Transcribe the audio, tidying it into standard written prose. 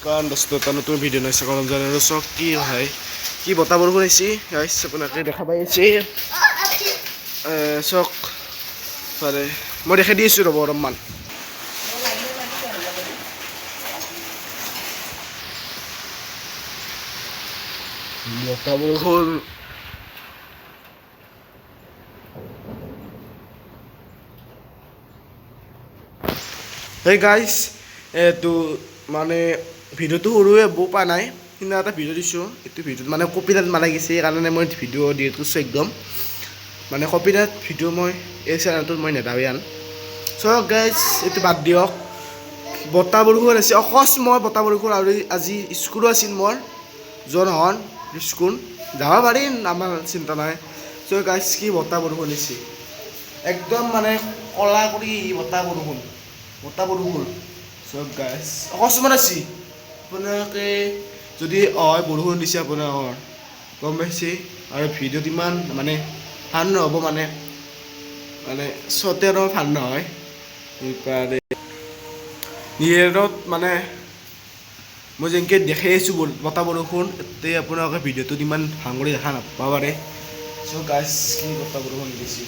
কাৰণ দোস্ত, এটা নতুন ভিডিঅ' নাই স্বাগতম জনালোঁ। চাওক কি ভাই, কি বতাহ বৰষুণ আহিছে গাইছ, আপোনালোকে দেখা পাই আছে। চাওক ফালে মই দেখাই দি আছোঁ, ৰ'ব অলপমান। বতাহ বৰষুণ। হেই গাইছ, এইটো মানে ভিডিঅ'টো সৰুৱে হ'ব পৰা নাই, সিদিনা এটা ভিডিঅ' দিছোঁ। এইটো ভিডিঅ'ত মানে কপিৰাইট মাৰা গৈছে, সেইকাৰণে মই ভিডিঅ' ডিলিট কৰিছোঁ একদম। মানে কপিৰাইট ভিডিঅ' মই এই চেনেলটোত মই নেদাওঁৱে আন। চ' গাইছ, এইটো বাদ দিয়ক। বতাহ বৰষুণ আছে, অকস্মাত বতাহ বৰষুণ। আৰু আজি স্কুলো আছিল মোৰ, যোৱা নহ'ল স্কুল। যাব পাৰিম, আমাৰ চিন্তা নাই। চ' গাইছ, কি বতাহ বৰষুণ দিছে, একদম মানে কলা কৰি বতাহ বৰষুণ, বতাহ বৰষুণ। চব গাইছ, অকস্মাত আছে। আপোনালোকে যদি হয় বৰষুণ দিছে আপোনালোকৰ গম পাইছে, আৰু ভিডিঅ'ত ইমান মানে ভাল নহ'ব, মানে মানে চতে আৰু ভাল নহয়। সেইকাৰণে নিয়েৰত মানে মই যেনেকৈ দেখাই আছোঁ বতাহ বৰষুণ, তাতে আপোনালোকে ভিডিঅ'টোত ইমান ভাল কৰি দেখা নাপাব পাৰে। চ' গাইছ, কি বতাহ বৰষুণ দিছে।